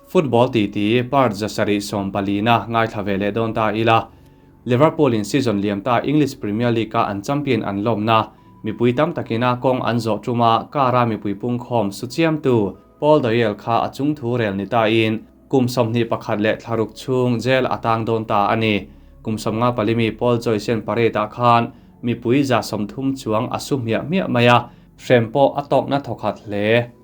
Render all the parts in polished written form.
Football titi part 714 na ngaithla ve leh dawn ta ila. Liverpool in season liam ta English Premier League a an champion an lawmna mipui tam takina kawng an zawh tuma kara mipui pungkhawm su chiamtu Paul Doyle kha a chung thu rel ni ta in kum 21 leh thlaruk chhung jail atang dawn ta ani. Kum 54 mi Paul Joyce parade ah khan mipui 30 chuang a su hmiah hmiah mai a, hrem pawh a tawk na thawkhat hle.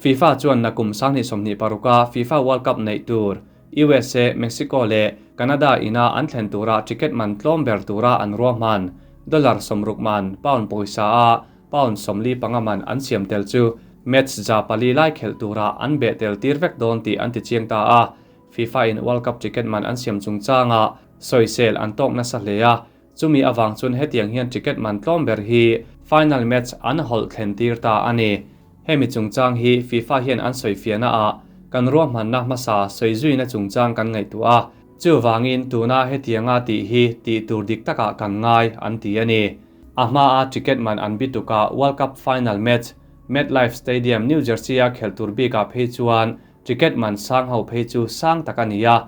FIFA chuan nakum 2026 FIFA World Cup nei tur USA, Mexico le Canada ina an thlen tura ticket man tlawm ber tura an ruahman dollar 60 man pound pawisa a pound 45 man an siam tel chu match 400 lai khel tura an be tel tir vek dawn ti an ti chiang ta a. FIFA in World Cup ticket man an siam chung changa soisel an tok na sa hle a, chumi awang chun hetiang hian ticket man tlawm ber hi final match an hol thlen tir ta ani. Hemi chungchang hi FIFA hian an soi fiana a kan ruahman na hmasa soi zui na chungchang kan ngai tu a, chu wangin tuna hetianga ti hi ti tur dik taka kan ngai an ti ani. A hma a ticket man an bituka World Cup final match MetLife Stadium, New Jersey a khel tur bika phei chuan ticket man sang ho phei chu sang tak ani a.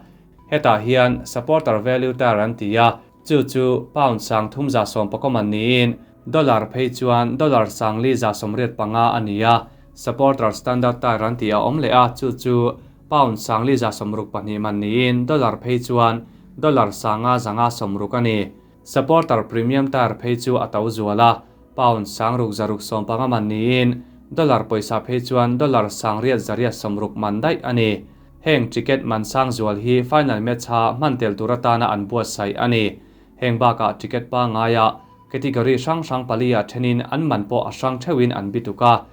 Heta hian supporter value tar an ti a, chu chu pound sang thum za som pakoman niin dollar phei chuan dollar sang li za 85 ani a. Supporter standard tar an ti a awm le a, chu chu pound sang li za 62 man niin dollar phei chuan dollar sanga zanga 60 ani. Supporter premium tar phei chu a to zuala pound sang ruk zaruk 15 man niin dollar poisa phei chuan dollar sang riat zariat 60 man dai ani. Heng ticket man sang zual hi final match ha man tel turatana an buat sai ani. Heng baka ticket pa ngaya category hrang hrang palia thenin an man po a hrang thewin an bituka.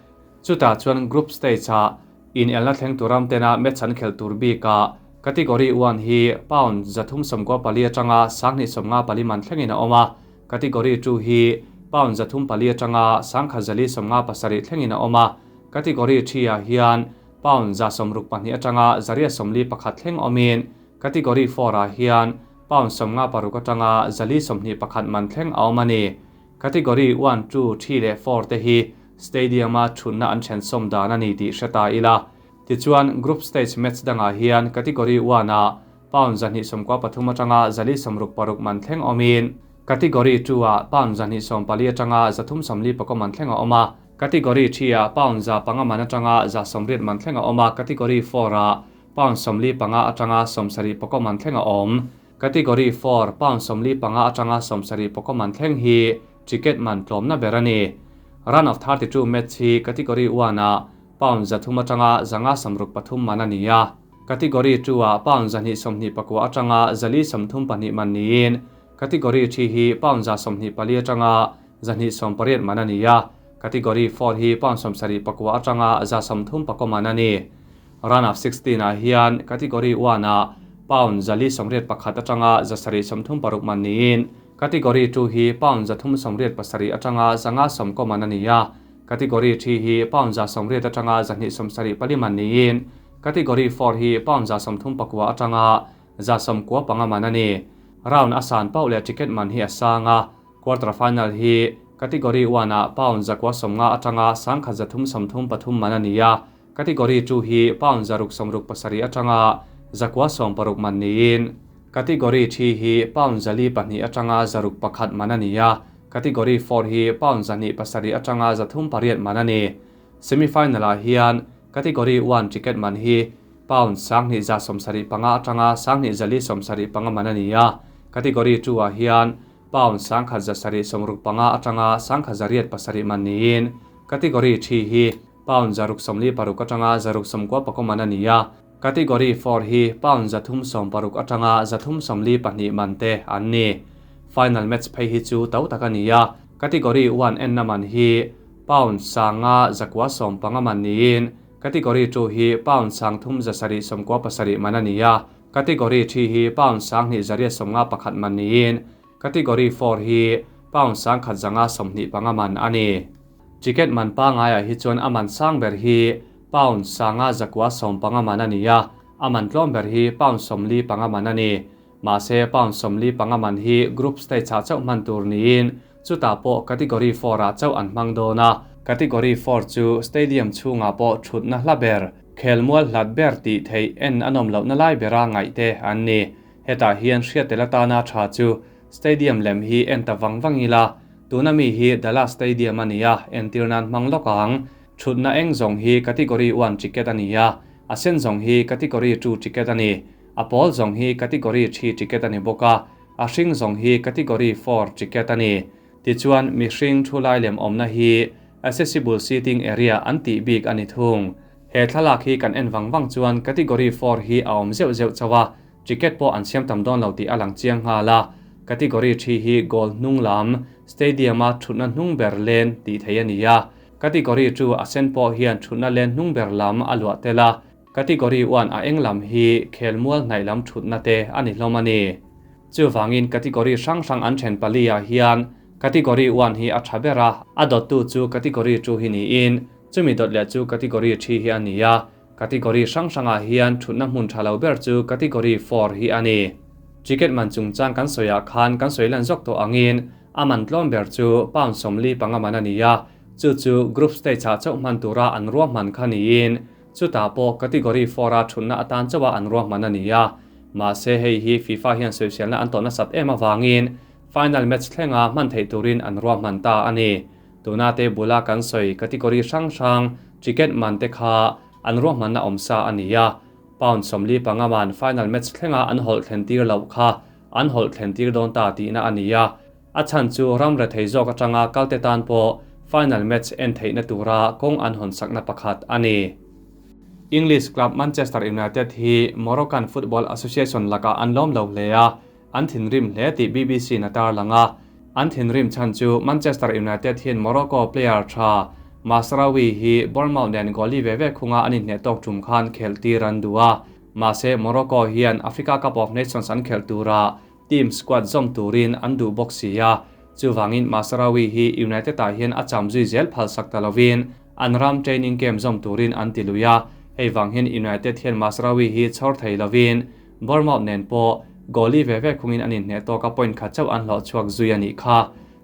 Chuta chuan group stage ha in elna thleng turam tena match an khel tur bika category 1 hi pound 394 tanga 254 man thlengin a awma. Category 2 hi pound 304 tanga 1,057 thlengin a awma. Category 3 ah hian pound 62 atanga 141 thleng awmin category 4 ah hian pound 56 atanga 421 man thleng a awm ani. Category 1, 2, 3 leh 4 te hi stadium a thunna an then som dan ani tih hreta ila. Tichuan group stage match danga hian category 1 a pound 293 atanga 466 man thleng awmin category 2 a pound 240 atanga 344 man thleng a awm a. Category 3 a pound 5 man atanga 180 man thleng a awm a. Category 4 a pound 45 atanga 74 man thleng a awm. Category 4 pound 45 atanga 74 man thleng hi ticket man tlawmna ber ani. Run of 32 match hi category 1 a pound 3 atanga 563 man ani a. Category 2 a pound 224 atanga 432 man niin category 3 hi pound 24 atanga 280 man ani a. Category 4 hi pound 74 atanga 134 man ani. Run of 16 ah hian category 1 a pound 481 atanga 736 man niin category 2 hi pound 387 atanga 510 man ani a. Category 3 hi pound 180 atanga 274 man niin category 4 hi pound 34 atanga 195 man ani. Round asan pau le ticket man hi asanga. Quarter final hi category 1 a pound 150 atanga 1,333 man ani a. Category 2 hi pound 667 atanga 960 man niin category 3 hi pound 2 atanga 601 man ani a. Category 4 hi pound 2 atanga 308 man ani. Semifinal ah hian category 1 ticket man hi pound 2,075 atanga 2,075 man ani a. Category 2 ah hian pound 1,165 atanga 1,807 man niin category 3 hi pound 646 atanga 694 man ani a. Category 4 hi pound 360 atanga 342 man te an ni. Final match phei hi chu to tak ani a. Category 1 en na man hi pound 5,115 man niin category 2 hi pound 3,797 man ani a. Category 3 hi pound 2,151 man niin category 4 hi pound 1,125 man ani. Ticket man pa ngaya hi chuan aman sang ber hi pound 5,115 man ani a. Aman tlawm ber hi pound 45 man ani. Ma se pound 45 man hi group stage ha chau man tur niin chuta pawh category 4 a chau an hmang dawna. Category 4 chu stadium chhunga pawh thutna hla ber Khelmual hlat ber tih theih en a nawm lohna lai bera ngaih te an ni. Hetah hian hriat tel atana tha chu Stadium lem hi en ta vang vang ila, tuna mi hi Dallas Stadium a ni a, entir nan hmang lawk ang. Thutna eng zawng hi Category One ticket a ni a, a sen zawng hi Category Two ticket a ni. A pawl zawng hi Category Three ticket a ni bawk a, a hring zawng hi Category Four ticket a ni. Tichuan, mihring thu lai lem awmna hi Accessible Seating Area an tih bik a ni thung. He thlalak hi kan en vang vang chuan Category Four hi a awm zeuh zeuh chauh a, ticket pawh an siam tam dawn lo tih a lang chiang nghal a. Category Three hi goal hnung lam, stadium-a thutna hnung ber len tih theih a ni a. Category Two a sen pawh hian thutna len hnung ber lam a luah tel a. Category One a eng lam hi khelmual hnaih lam thutna te a ni hlawm a ni. Chuvangin category hrang hrang an then pali ah hian Category One hi a tha ber a, a dawttu chu Category Two hi niin chumi dawt leh chu Category Three hi a ni a, Category hrang hrangah hian thutna hmun tha lo ber chu Category Four hi a ni. Ticket man chungchang kan sawiah khan kan sawi lan zawk tawh angin a man tlawm ber chu pound 45 man a ni a, chu chu Group Stage ah chauh hman tura an ruahman kha niin Chutah pawh Category Four a thutna atan chauha an ruahman a ni a, mahse hei hi FIFA hian sawiselna an tawh nasat em avangin final match thlenga hman theih turin an ruahman ta a ni. Tuna te bula kan sawi category hrang hrang ticket man te kha an ruahmanna awm sa a ni a, pound 45 man final match thlenga an hawlh thlen tir loh kha an hawlh thlen tir dawn ta tihna a ni a, a chhan chu ram rethei zawk atanga kalte tan pawh final match en theihna tura kawng an hawn sakna pakhat a ni. English club Manchester United hi Moroccan Football Association lakah an lawm lo hle a, an thinrim hle tih BBC in a tarlang a. An thinrim chhan chu Manchester United hian Morocco player tha Mazraoui hi Bournemouth nen goal li ve ve khunga an inhneh tawk tum khan khelh tir an duh a. Mahse Morocco hian Africa Cup of Nations an khelh tura team squad zawm turin an duh bawk si a, chuvangin Mazraoui hi United ah hian a cham zui zel phalsak ta lovin an ram training camp zawm turin an ti lui a, hei vang hian United hian Mazraoui hi chhawr thei lovin Bournemouth nen pawh goal li ve ve khungin an inhneh tawk a point khat chauh an hlawh chhuak zui a nih kha.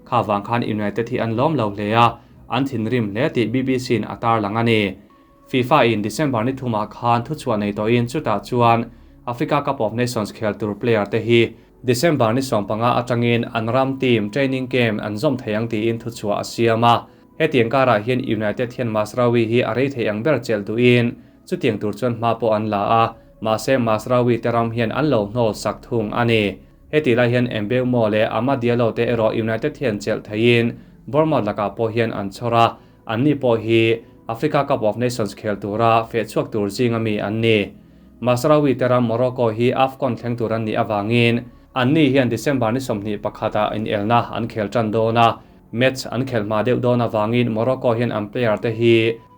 Kha vang khan United hi an lawm lo hle a, an thinrim hle tih BBC in a tarlang a ni. FIFA in December ni thumah khan thuchhuah nei tawhin chutah chuan Africa Cup of Nations khel tur player te hi December ni 15 atangin an ram team training camp an zawm thei ang tiin thuchhuah a siam a. Hetiang karah hian United hian Mazraoui hi a rei thei ang ber chelh duhin chutiang tur chuan hma pawh an la a, mahse Mazraoui te ram hian an lo hnawl sak thung a ni. Heti lai hian Mbeumo leh Amad Diallo te erawh United hian chelh theiin Bournemouth lakah pawh hian an chhawr a, Anni pawh hi Africa Cup of Nations khel tura feh chhuak tur zinga mi an ni. Mazraoui te ram Morocco hi AFCON thleng tur an nih avangin anni hian December ni 21 ah inelna an khel tan dawn a, match an khel hma deuh dawn avangin Morocco hian an player te hi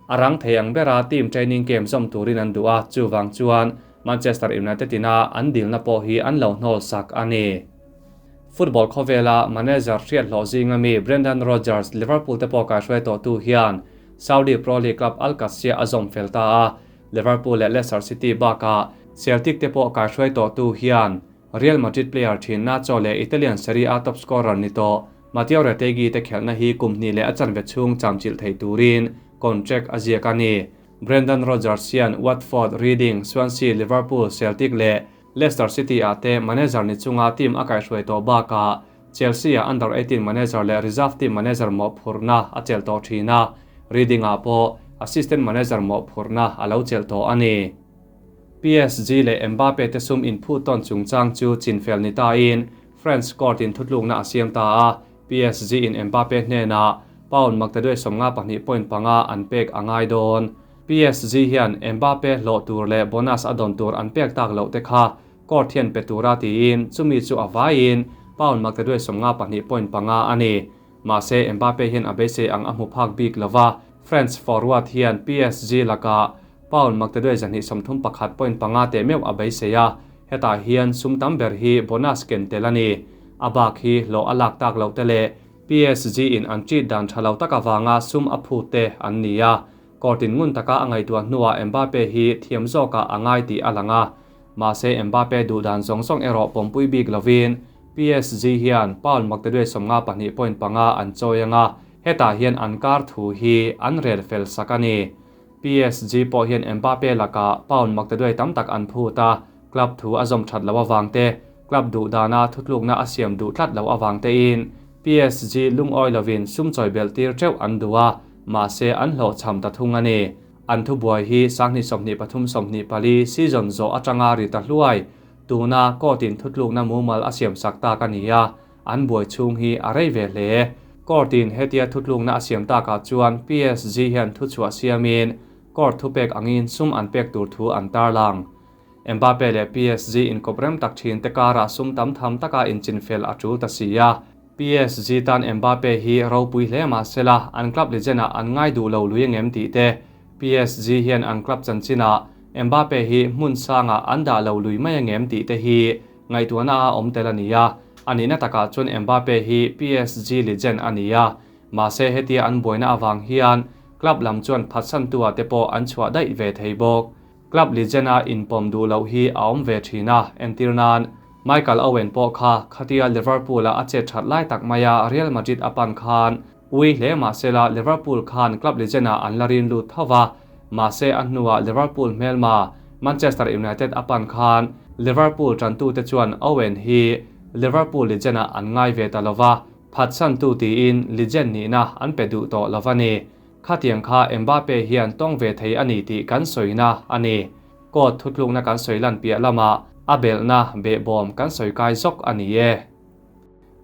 a rang thei ang bera team training camp zawm turin an duh a, chuvang chuan Manchester United ina an dilna pawh hi an lo hnawl sak a ni. Football khawvela manager hriat hlawh zinga mi Brendan Rodgers, Liverpool te pawh kaihruai tawhtu hian Saudi Pro League club Al Qadsiah a zawm fel ta a, Liverpool leh Leicester City bakah Celtic te pawh kaihruai tawhtu hian Real Madrid player thin Nacho leh Italian Serie A top scorer ni tawh Matteo Retegui te khelhna hi kum hnih leh a chanve chhung chamchilh thei turin contract a ziak a ni. Brendan Rodgers hian Watford, Reading, Swansea, Liverpool, Celtic leh Leicester City ah te manager ni chunga team a kaihruai tawh bakah Chelsea ah under 18 manager leh reserve team manager mawhphurhna a chelh tawh thin a, Reading ah pawh assistant manager mawhphurhna a lo chelh tawh a ni. PSG leh Mbappe te sum inphut tawn chungchang chu chinfel ni tain French court in thutlukna a siam ta a, PSG in Mbappe hnenah pound maktaduai 52.5 an pek a ngai dawn. PSG hian Mbappe hlawh tur leh bonus a dawn tur an pek tak loh te kha court hian pe tura tiin chumi chu a vaiin pound maktaduai 52.5 a ni. Mahse Mbappe hian a beisei ang a hmu phak bik lova, French forward hian PSG lakah pound maktaduai 231.5 teh meuh a beisei a, hetah hian sum tam ber hi bonus ken tel a ni. A bak hi hlawh a lak tak loh te leh PSG in an treat dan tha lo tak avanga sum a phut te an ni a. Court in ngun taka a ngaihtuah hnuah Mbappe hi thiam zawkah a ngai tih a lang a, mahse Mbappe duh dan zawng zawng erawh pawmpui bik lovin PSG hian pound maktaduai 52.5 an chawi ang a, hetah hian an kar thu hi an rel fel sak a ni. PSG pawh hian Mbappe lakah pound maktaduai tam tak an phut a, club thu a zawm that loh avang te, club duh dana thutlukna a siam duh tlat loh avang tein PSG lungawi lovin sum chawi belh tir teuh an duh a, mahse an hlawhchham ta thung a ni. An thubuai hi 2023 24 season zawh atanga ri ta hluai. Tuna court-in thutlukna mumal a siamsak tak a ni a, an buai chhung hi a rei ve hle. Court-in hetia thutlukna a siam takah chuan PSG hian thuchhuah siamin court thupek angin sum an pek tur thu an tarlang. Mbappe leh PSG inkawp rem tak thin te karah sum tam tham taka inchinfel a tul ta si a. PSG tan Mbappe hi ropui hle mah sela an club legend-ah an ngai duh lo lui angem tih te, PSG hian an club chanchinah Mbappe hi hmun sangah an dah lo lui mai angem tih te hi ngaihtuahna a awm tel a ni a. A nihna takah chuan Mbappe hi PSG legend a ni a, mahse hetia an buaina avang hian club lam chuan phatsantu-ah te pawh an chhuah daih ve thei bawk. Club legend-a inpawm duh loh hi a awm ve thin a, entir nan Michael Owen pawh kha khatia Liverpool-a a chet that lai tak maia Real Madrid a pan khan ui hle mahsela Liverpool khan club legend-ah an la rin lut tho va, mahse a hnuah Liverpool hmelma Manchester United a pan khan Liverpool tantute chuan Owen hi Liverpool legend-ah an ngai ve ta lova, phatsantu tiin legend nihna an pe duh tawh lo va ni. Khatiang kha Mbappe hian tawng ve thei a ni tih kan sawina a ni. Court thutlukna kan sawi lan piah lamah a belhna behbawm kan sawi kai zawk a ni e.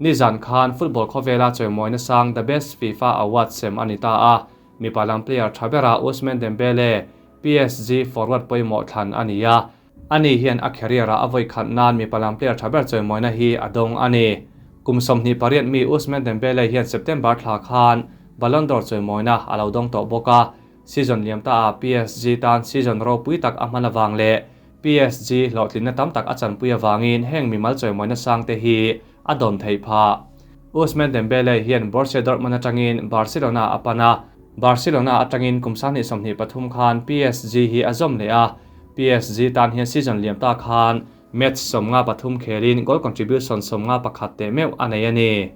Nizan khan football khawvela chawimawina sang The Best FIFA Award sem a ni ta a, mipa lam player tha bera Ousmane Dembele, PSG forward pawimawh thlan a ni a. Ani hian a career-ah a vawi khat nan mipa lam player tha ber chawimawina hi a dawng a ni. Kum 28 mi Ousmane Dembele hian September thla khan Ballon d'Or chawimawina a lo dawng tawh bawk a. Season liam ta ah PSG tan season ropui tak a hman avang leh PSG hlawhtlinna tam tak a chanpui avangin heng mimal chawimawina sang te hi a dawn theih phah. Ousmane Dembele hian Borussia Dortmund atangin Barcelona a pan a, Barcelona atangin kum 2023 khan PSG hi a zawm leh a, PSG tan hian season liam ta khan match 53 khelin goal contribution 51 teh meuh a nei a ni.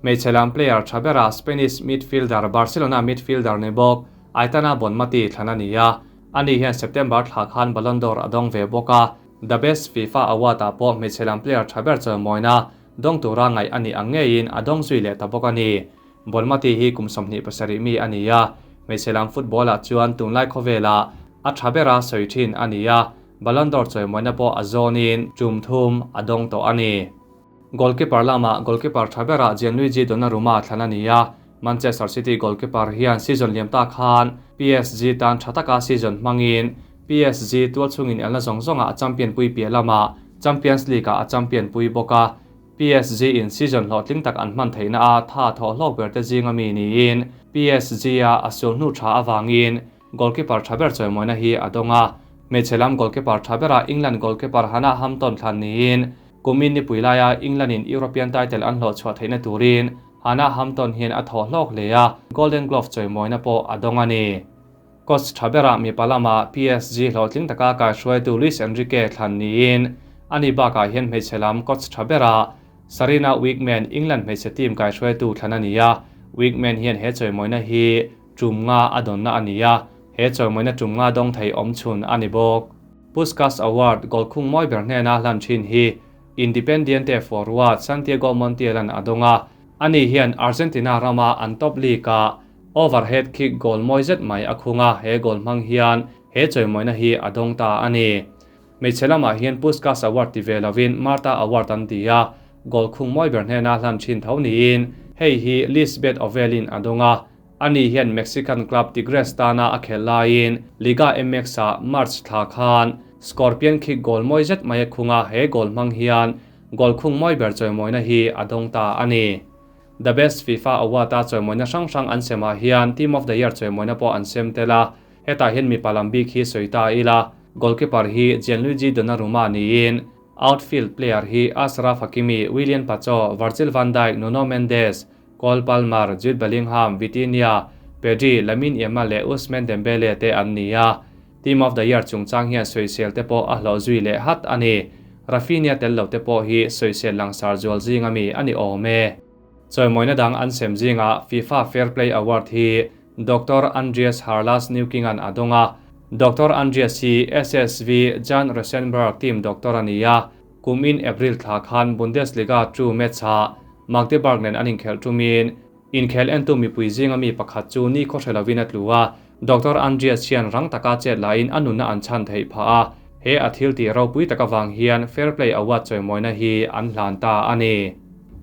Hmeichhe lam player tha bera Spanish midfielder Barcelona midfielder ni bawk Aitana Bonmati thlan a ni a, ani hian September thla khan Ballon d'Or a dawng ve bawk a, The Best FIFA Award-ah pawh hmeichhe lam player tha ber chawimawina dawng tura ngaih a nih ang ngeiin a dawng zui leh ta bawk a ni. Bonmati hi kum 27 mi a ni a, hmeichhe lam football-ah chuan tunlai khawvelah a tha bera sawi thin a ni a, Ballon d'Or chawimawina pawh a zawnin tum thum a dawng tawh a ni. Goalkeeper lamah goalkeeper tha berah Gianluigi Donnarumma thlan a ni a, Manchester City goalkeeper hian season liam ta khan PSG tan tha taka season hmangin PSG tual chungin elna zawng zawngah a champion pui piah lamah Champions League-ah a champion pui bawk a, PSG in season hlawhtling tak an hman theihna a tha thawh hlawk ber te zinga mi niin PSG-a a sul hnu tha avangin goalkeeper tha ber chawimawina hi a dawng a. Hmeichhe lam goalkeeper tha berah England goalkeeper Hannah Hampton thlan niin kumin nipui laia England in European title an hlawh chhuah theihna turin Hannah Hampton hian a thawh hlawk hle a, Golden Glove chawimawina pawh a dawng a ni. Coach tha berah mipa lama PSG hlawhtling taka kaihruaitu Luis Enrique thlan niin ani bakah hian hmeichhe lam coach tha berah Sarina Wiegman England hmeichhe team kaihruaitu thlan a ni a, Wiegman hian he chawimawina hi tum nga a dawnna a ni a, he chawimawina tum nga dawng thei awm chhun a ni bawk. Puskas Award goal khung mawi ber hnena hlan thin hi Independiente forward Santiago Montiel-a'n a dawng a, ani hian Argentina rama an top league-ah overhead kick goal mawi zet mai a khung a, he goal hmang hian he chawimawina hi a dawng ta a ni. Hmeichhe lamah hian Puskas Award ti ve lovin Marta Award an ti a, goal khung mawi ber hnena hlan thin tho niin hei hi Lisbeth Ovelin a dawng a, ani hian Mexican club Tigres tana a khelh laiin Liga MX-ah March thla khan Scorpion kick goal mawi zet mai a khung a, he goal hmang hian goal khung mawi ber chawimawina hi a dawng ta a ni. The Best FIFA Award-a chawimawina hrang hrang an semah hian Team of the Year chawimawina pawh an sem tel a, hetah hian mipa lam bik hi sawi ta ila, goalkeeper hi Gianluigi Donnarumma niin outfield player hi Achraf Hakimi, Willian Pacho, Virgil van Dijk, Nuno Mendes, Cole Palmer, Jude Bellingham, Vitinha, Pedri, Lamine Yamal leh Ousmane Dembele te an ni a. Team of the Year chungchang hian sawisel te pawh a hlawh zui leh hat a ni. Raphinha tel lo te pawh hi sawisel langsar zual zinga mi a ni awm e. Chawimawina dang an sem zingah FIFA Fair Play Award hi Doctor Andreas Harlas Newking-a'n a dawng a. Doctor Andreas hi SSV Jan Rosenberg team doctor a ni a, kumin April thla khan Bundesliga two match-ah Magdeburg nen an inkhelh tumin inkhel entu mipui zinga mi pakhat chu ni khawhre lovin a tlu a. Doctor Andreas hian rang taka chet laiin a nunna an chhan theih phah a, he a thil tih ropui tak avang hian Fair Play Award chawimawina hi an hlan ta a ni.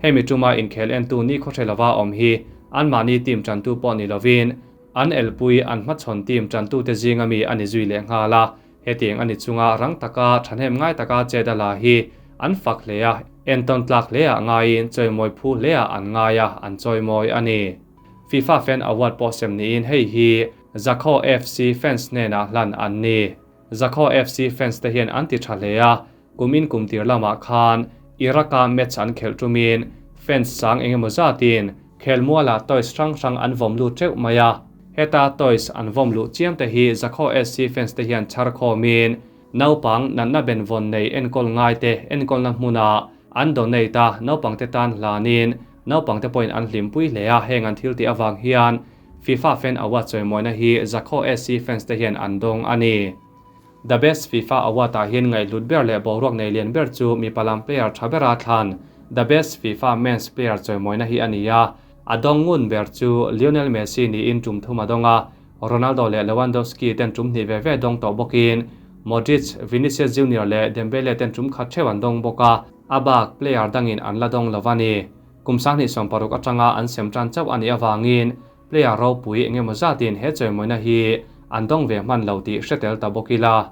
Hemi tuma inkhel entu ni khawhre lova awm hi anmahni team tantu pawh ni lovin an elpui an hmachhawn team tantute zinga mi a ni zui leh nghal a, hetiang a ni chunga rang taka thahnem ngai taka chet a la hi an fak hle a, entawn tlak hle ah ngaiin chawimawi phu hle ah an ngai a, an chawimawi a ni. FIFA Fan Award pawh sem niin hei hi Zakho FC fans hnenah hlan an ni. Zakho FC fans te hian an ti tha hle a, Kumin kum tir lamah khan Iraq-a match an khelh tumin fans sang eng emaw zatin khelmualah toys hrang hrang an vawm lut teuh mai a. Heta toys an vawm luh chiam te hi Zakho SC fans te hian chhar khawmin naupang natna benvawn nei enkawl ngai te enkawlna hmunah an donate a, naupang te tan hlanin naupang te pawhin an hlimpui hle a, heng an thil tih avang hian FIFA Fan Award chawimawina hi Zakho SC fans te hian an dawng a ni. The Best FIFA Award ah hian ngaihhlut ber leh boruak nei lian ber chu mipa lam player tha bera thlan The Best FIFA Men's Player chawimawina hi a ni a, a dawng ngun ber chu Lionel Messi niin tum thum a dawng a, Ronaldo leh Lewandowski ten tum hnih ve ve dawng tawh bawkin Modric, Vinicius Junior leh Dembele ten tum khat theuh an dawng bawk a, a bak player dangin an la dawng lo a ni. Kum 2016 atanga an sem tan chauh a nih avangin Player ropui eng emaw zatin he chawimawina hi an dawng ve hman lo tih hre tel ta bawk ila.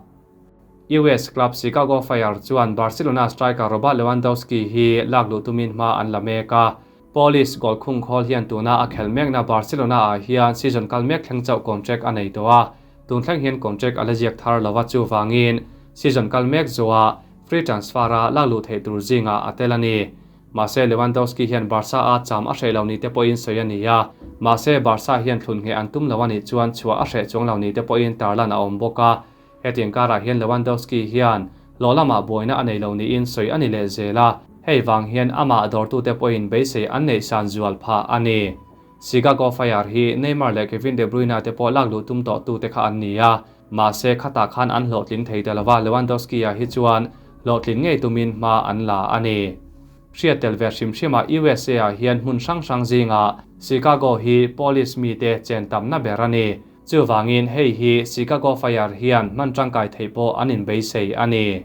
US club Chicago Fire chuan Barcelona striker Robert Lewandowski hi lak luh tumin hma an la mek a. Polish goal khung khawl hian tuna a khelh mekna Barcelona ah hian season kal mek thleng chauh contract a nei tawh a, tun thleng hian contract a la ziak thar lo a, chuvangin season kal mek zawhah free transfer a lak luh theih tur zingah a tel a ni. Mahse Lewandowski hian Barca a cham a hreh lo ni te pawhin sawi a ni a, mahse Barca hian thlun ngheh an tum lo a nih chuan chhuah a hreh chuang lo ni te pawhin tarlan a awm bawk a. Hetiang karah hian Lewandowski hian hlawh lamah buaina a nei lo niin sawi a ni leh zel a, hei vang hian amah dawrtute pawhin beisei an neih san zual phah a ni. Chicago Fire hi Neymar leh Kevin De Bruyne te pawh lak luh tum tawh tute kha an ni a, mahse khatah khan an hlawhtling thei ta lova, Lewandowski-a hi chuan hlawhtlin ngei tumin hma an la a ni. Hriat tel ve hrim hrimah USA-ah hian hmun hrang hrang zingah Chicago hi Polish mite chen tamna ber a ni. Chuvangin hei hi Chicago Fire hian hman tangkai theih pawh an inbeisei a ni.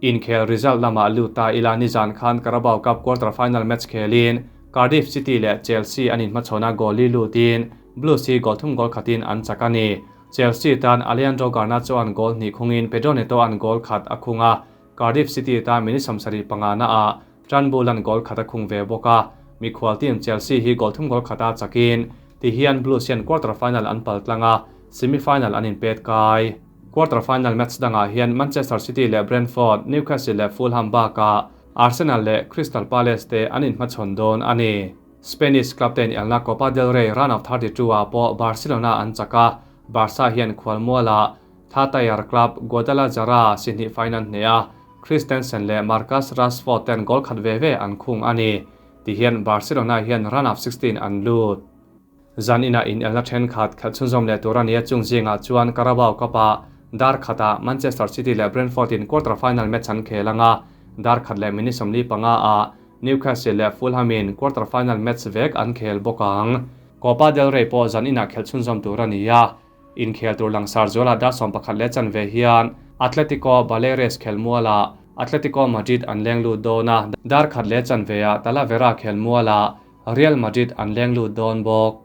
Inkhel result lamah lut ta ila nizan khan Carabao Cup quarter final match khelin Cardiff City leh Chelsea an inhmachhawn a, goal li lutin Blues hi goal thum goal khatin an chak a ni. Chelsea tan Alejandro Garnacho an goal hnih khungin Pedro Neto an goal khat a khung a, Cardiff City tan minute 75 na ah Turnbull an goal khat a khung ve bawk a, mikhual team Chelsea hi goal thum goal khata chakin tihian Blues hian quarter final an pal tlang a, semi final an inpet kai. Quarter final match dangah hian Manchester City leh Brentford, Newcastle leh Fulham bakah Arsenal leh Crystal Palace te an inhmachhawn dawn a ni. Spanish club te inelna Copa del Rey round of 32 ah pawh Barcelona an chak a, Barca hian khualmualah Thatayar club Guadalajara sihnih final hneh a, Christensen leh Marcus Rashford ten goal khat ve ve an khung a ni. Tihian Barcelona hian round of 16 an lut. Zan inah inelna thenkhat khelh chhunzawm leh tur a ni a, chung zingah chuan Carabao Cup-ah dar khatah Manchester City leh Brentford in quarter final match an khel ang a, dar khat leh minute 45 ah Newcastle leh Fulham in quarter final match vek an khel bawk ang. Copa del Rey pawh zan inah khelh chhunzawm tur a ni a, inkhel tur langsar zualah dar 11:15 hian Atletico Baleares khelmualah Atletico Madrid an leng lut dawn a, dar khat leh chanveah Talavera khelmualah Real Madrid an leng lut dawn bawk.